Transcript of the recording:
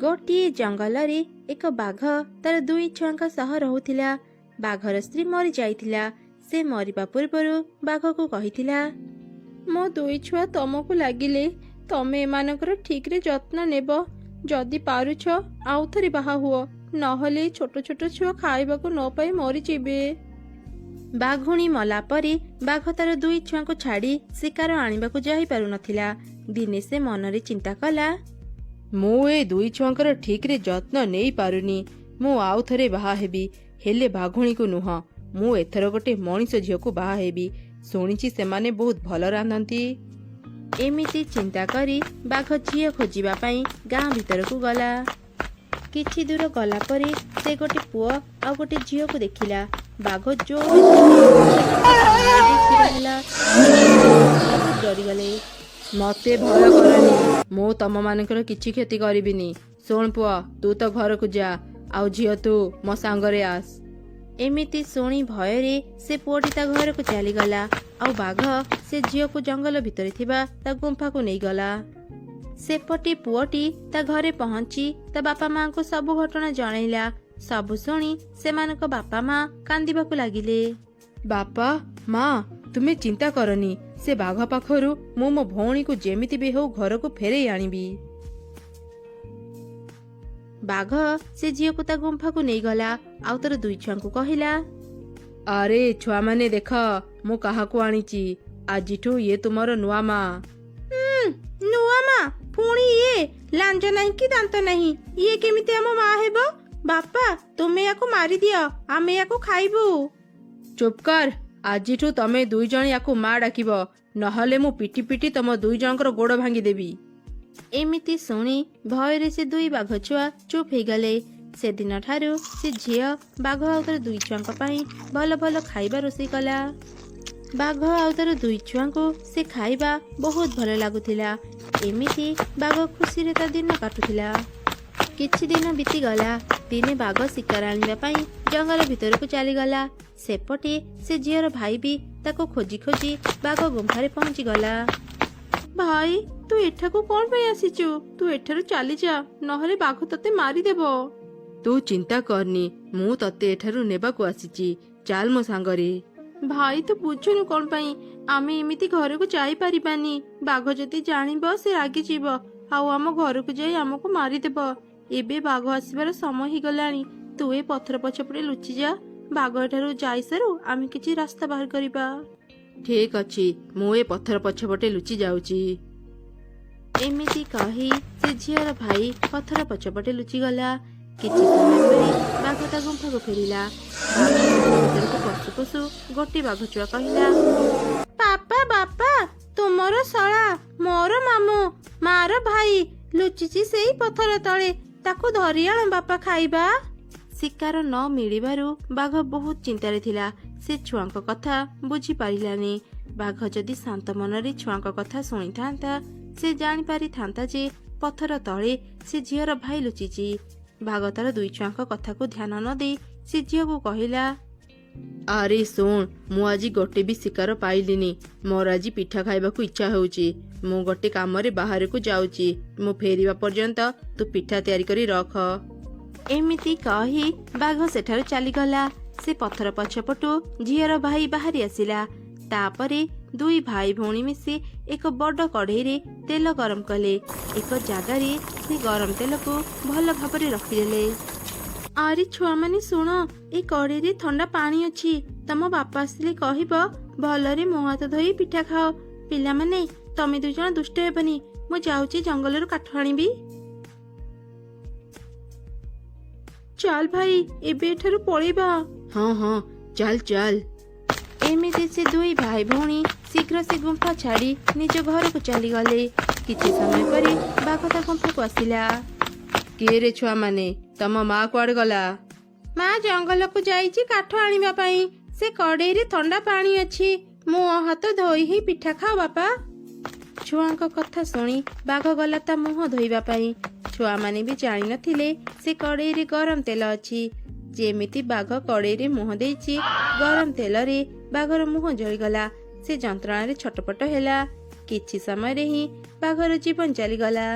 ଗୋଟିଏ ଜଙ୍ଗଲରେ ଏକ ବାଘ ତାର ଦୁଇ ଛୁଆଙ୍କ ସହ ରହୁଥିଲା। ବାଘର ସ୍ତ୍ରୀ ମରିଯାଇଥିଲା। ସେ ମରିବା ପୂର୍ବରୁ ବାଘକୁ କହିଥିଲା, ମୋ ଦୁଇ ଛୁଆ ତମକୁ ଲାଗିଲେ, ତମେ ଏମାନଙ୍କର ଠିକରେ ଯତ୍ନ ନେବ। ଯଦି ପାରୁଛ ଆଉ ଥରେ ବାହା ହୁଅ, ନହେଲେ ଏ ଛୋଟ ଛୋଟ ଛୁଆ ଖାଇବାକୁ ନ ପାଇ ମରିଯିବେ। ବାଘୁଣୀ ମଲା ପରେ ବାଘ ତାର ଦୁଇ ଛୁଆଙ୍କୁ ଛାଡି ଶିକାର ଆଣିବାକୁ ଯାଇପାରୁନଥିଲା। ଦିନେ ସେ ମନରେ ଚିନ୍ତା କଲା, ମୁଁ ଏ ଦୁଇ ଛୁଆଙ୍କର ଠିକରେ ଯତ୍ନ ନେଇପାରୁନି। ମୁଁ ଆଉ ଥରେ ବାହା ହେବି, ହେଲେ ବାଘୁଣୀକୁ ନୁହଁ। ମୁଁ ଏଥର ଗୋଟେ ମଣିଷ ଝିଅକୁ ବାହା ହେବି। ଶୁଣିଛି ସେମାନେ ବହୁତ ଭଲ ରାନ୍ଧନ୍ତି। ଏମିତି ଚିନ୍ତା କରି ବାଘ ଝିଅ ଖୋଜିବା ପାଇଁ ଗାଁ ଭିତରକୁ ଗଲା। କିଛି ଦୂର ଗଲା ପରେ ସେ ଗୋଟେ ପୁଅ ଆଉ ଗୋଟେ ଝିଅକୁ ଦେଖିଲା। ବାଘ ଜୋରରେ ସେମାନଙ୍କ ସାମ୍ନାରେ ଯାଇ ଛିଡ଼ା ହେଲା। ବହୁତ ଡରିଗଲେ। ମତେ ଭୟ କରନି, ମୁଁ ତମମାନଙ୍କର କିଛି କ୍ଷତି କରିବିନି। ଶୁଣ ପୁଅ, ତୁ ତ ଘରକୁ ଯା, ଆଉ ଝିଅ ତୁ ମୋ ସାଙ୍ଗରେ ଆସ। ଏମିତି ଶୁଣି ଭୟରେ ସେ ପୁଅଟି ତା ଘରକୁ ଚାଲିଗଲା ଆଉ ବାଘ ସେ ଝିଅକୁ ଜଙ୍ଗଲ ଭିତରେ ଥିବା ତା ଗୁମ୍ଫାକୁ ନେଇଗଲା। ସେପଟେ ପୁଅଟି ତା ଘରେ ପହଞ୍ଚି ତା ବାପା ମାଙ୍କୁ ସବୁ ଘଟଣା ଜଣାଇଲା। ସବୁ ଶୁଣି ସେମାନଙ୍କ ବାପା ମା କାନ୍ଦିବାକୁ ଲାଗିଲେ। ବାପା ମା, ତୁମେ ଚିନ୍ତା କରନି। ସେ ବାଘ ପାଖରୁ ମୁଁ ମୋ ଭଉଣୀକୁ ଯେମିତି ବି ହେଉ ଘରକୁ ଫେରେଇ ଆଣିବି। ବାଘ ସେ ଝିଅକୁ ତା ଗୁମ୍ଫାକୁ ନେଇଗଲା ଆଉ ତାର ଦୁଇ ଛୁଆଙ୍କୁ କହିଲା, ଆରେ ଛୁଆମାନେ, ଦେଖ ମୁଁ କାହାକୁ ଆଣିଛି। ଆଜିଠୁ ଇଏ ତୁମର ନୂଆ ମା। ନୂଆ ମା ପୁଣି ଇଏ? ଲାଞ୍ଜ ନାହିଁ କି ଦାନ୍ତ ନାହିଁ, ଇଏ କେମିତି ଆମ ମା ହେବ? ବାପା, ତୁମେ ୟାକୁ ମାରିଦିଅ, ଆମେ ୟାକୁ ଖାଇବୁ। ଚୁପ୍ କର। ଆଜିଠୁ ତମେ ଦୁଇ ଜଣ ୟାକୁ ମା ଡାକିବ, ନହେଲେ ମୁଁ ପିଟି ପିଟି ତମ ଦୁଇ ଜଣଙ୍କର ଗୋଡ଼ ଭାଙ୍ଗିଦେବି। ଏମିତି ଶୁଣି ଭୟରେ ସେ ଦୁଇ ବାଘ ଛୁଆ ଚୁପ୍ ହେଇଗଲେ। ସେଦିନ ଠାରୁ ସେ ଝିଅ ବାଘ ଆଉ ତାର ଦୁଇ ଛୁଆଙ୍କ ପାଇଁ ଭଲ ଭଲ ଖାଇବା ରୋଷେଇ କଲା। ବାଘ ଆଉ ତାର ଦୁଇ ଛୁଆଙ୍କୁ ସେ ଖାଇବା ବହୁତ ଭଲ ଲାଗୁଥିଲା। ଏମିତି ବାଘ ଖୁସିରେ ତା ଦିନ କାଟୁଥିଲା। କିଛି ଦିନ ବିତିଗଲା। ଦିନେ ବାଘ ଶିକାର ଆଣିବା ପାଇଁ ଜଙ୍ଗଲ ଭିତରକୁ ଚାଲିଗଲା। ସେପଟେ ସେ ଝିଅର ଭାଇ ବି ତାକୁ ଖୋଜି ଖୋଜି ବାଘ ଗୁମ୍ଫାରେ ପହଞ୍ଚିଗଲା। ଭାଇ, ତୁ ଏଠାକୁ କଣ ପାଇଁ ଆସିଛୁ? ତୁ ଏଠାରୁ ଚାଲିଯା, ନହେଲେ ବାଘ ତତେ ମାରିଦେବ। ତୁ ଚିନ୍ତା କରନି, ମୁଁ ତତେ ଏଠାରୁ ନେବାକୁ ଆସିଛି। ଚାଲ ମୋ ସାଙ୍ଗରେ। ଭାଇ, ତୁ ବୁଝୁନୁ କଣ ପାଇଁ? ଆମେ ଏମିତି ଘରକୁ ଯାଇପାରିବାନି। ବାଘ ଯଦି ଜାଣିବ, ସେ ରାଗିଯିବ ଆଉ ଆମ ଘରକୁ ଯାଇ ଆମକୁ ମାରିଦେବ। ଏବେ ବାଘ ଆସିବାର ସମୟ ହେଇଗଲାଣି। ତୁ ଏ ପଥର ପଛପଟେ ଲୁଚି ଯା। ବାଘ ଏଠାରୁ ଯାଇସାରୁ ଆମେ କିଛି ରାସ୍ତା ବାହାର କରିବା। ଠିକ ଅଛି, ମୁଁ ଏ ପଥର ପଛପଟେ ଲୁଚି ଯାଉଛି। ଏମିତି କହି ସେ ଝିଅର ଭାଇ ପଥର ପଛପଟେ ଲୁଚିଗଲା। କିଛି ସମୟ ପରେ ବାଘ ତା ଗୁମ୍ଫାକୁ ଫେରିଲା। ବାଘ ଗୁମ୍ଫା ଭିତରକୁ ପଶୁ ପଶୁ ଗୋଟେ ବାଘ ଛୁଆ କହିଲା, ବାପା ବାପା, ତୁମର ଶଳା, ମୋର ମାମୁଁ ମାର ଭାଇ ଲୁଚିଛି ସେଇ ପଥର ତଳେ। ତାକୁ ଧରି ଆଣ ବାପା, ଖାଇବା। ଶିକାର ନ ମିଳିବାରୁ ବାଘ ବହୁତ ଚିନ୍ତାରେ ଥିଲା। ସେ ଛୁଆଙ୍କ କଥା ବୁଝିପାରିଲାନି। ବାଘ ଯଦି ଶାନ୍ତ ମନରେ ଛୁଆଙ୍କ କଥା ଶୁଣିଥାନ୍ତା, ସେ ଜାଣିପାରିଥାନ୍ତା ଯେ ପଥର ତଳେ ସେ ଝିଅର ଭାଇ ଲୁଚିଛି। ବାଘ ତାର ଦୁଇ ଛୁଆଙ୍କ କଥାକୁ ଧ୍ୟାନ ନ ଦେଇ ସେ ଝିଅକୁ କହିଲା, ଆରେ ଶୁଣ, ମୁଁ ଆଜି ଗୋଟେ ବି ଶିକାର ପାଇଲିନି। ମୋର ଆଜି ପିଠା ଖାଇବାକୁ ଇଚ୍ଛା ହେଉଛି। ମୁଁ ଗୋଟେ କାମରେ ବାହାରକୁ ଯାଉଛି। ମୁଁ ଫେରିବା ପର୍ଯ୍ୟନ୍ତ ତୁ ପିଠା ତିଆରି କରି ରଖ। ଏମିତି କହି ବାଘ ସେଠାରୁ ଚାଲିଗଲା। ସେ ପଥର ପଛପଟୁ ଝିଅର ଭାଇ ବାହାରି ଆସିଲା। ତାପରେ ଦୁଇ ଭାଇ ଭଉଣୀ ମିଶି ଏକ ବଡ କଢେଇରେ ତେଲ ଗରମ କଲେ। ଏକ ଜାଗାରେ ସେ ଗରମ ତେଲକୁ ଭଲ ଭାବରେ ରଖିଦେଲେ। ଆରେ ଛୁଆମାନେ ଶୁଣ, ଏ କଢେଇରେ ଥଣ୍ଡା ପାଣି ଅଛି। ତମ ବାପା ଆସିଲେ କହିବ ଭଲରେ ମୁହଁ ହାତ ଧୋଇ ପିଠା ଖାଅ। ପିଲାମାନେ, ତମେ ଦୁଇ ଜଣ ଦୁଷ୍ଟ ହେବନି। ମୁଁ ଯାଉଛି ଜଙ୍ଗଲରୁ କାଠ ଆଣିବି। ଚାଲ ଭାଇ, ଏବେ ଏଠାରୁ ପଳେଇବା। ହଁ ହଁ, ଚାଲ ଚାଲ। ଏମିତି ସେ ଦୁଇ ଭାଇ ଭଉଣୀ ଶୀଘ୍ର ସେ ଗୁମ୍ଫା ଛାଡି ନିଜ ଘରକୁ ଚାଲିଗଲେ। କିଛି ସମୟ ପରେ ବାଘ ତା ଗୁମ୍ଫାକୁ ଆସିଲା। କିଏ ରେ ଛୁଆମାନେ, ତମ ମା କୁଆଡେ ଗଲା? ମା ଜଙ୍ଗଲକୁ ଯାଇଛି କାଠ ଆଣିବା ପାଇଁ। ସେ କଡେଇରେ ଥଣ୍ଡା ପାଣି ଅଛି, ମୁହଁ ହାତ ଧୋଇ ହିଁ ପିଠା ଖାଅ ବାପା। ଛୁଆଙ୍କ କଥା ଶୁଣି ବାଘ ଗଲା ତା ମୁହଁ ଧୋଇବା ପାଇଁ। ଛୁଆମାନେ ବି ଜାଣିନଥିଲେ ସେ କଡେଇରେ ଗରମ ତେଲ ଅଛି। ଯେମିତି ବାଘ କଡେଇରେ ମୁହଁ ଦେଇଛି, ଗରମ ତେଲରେ ବାଘର ମୁହଁ ଜଳିଗଲା। ସେ ଯନ୍ତ୍ରଣାରେ ଛଟପଟ ହେଲା। କିଛି ସମୟରେ ହିଁ ବାଘର ଜୀବନ ଚାଲିଗଲା।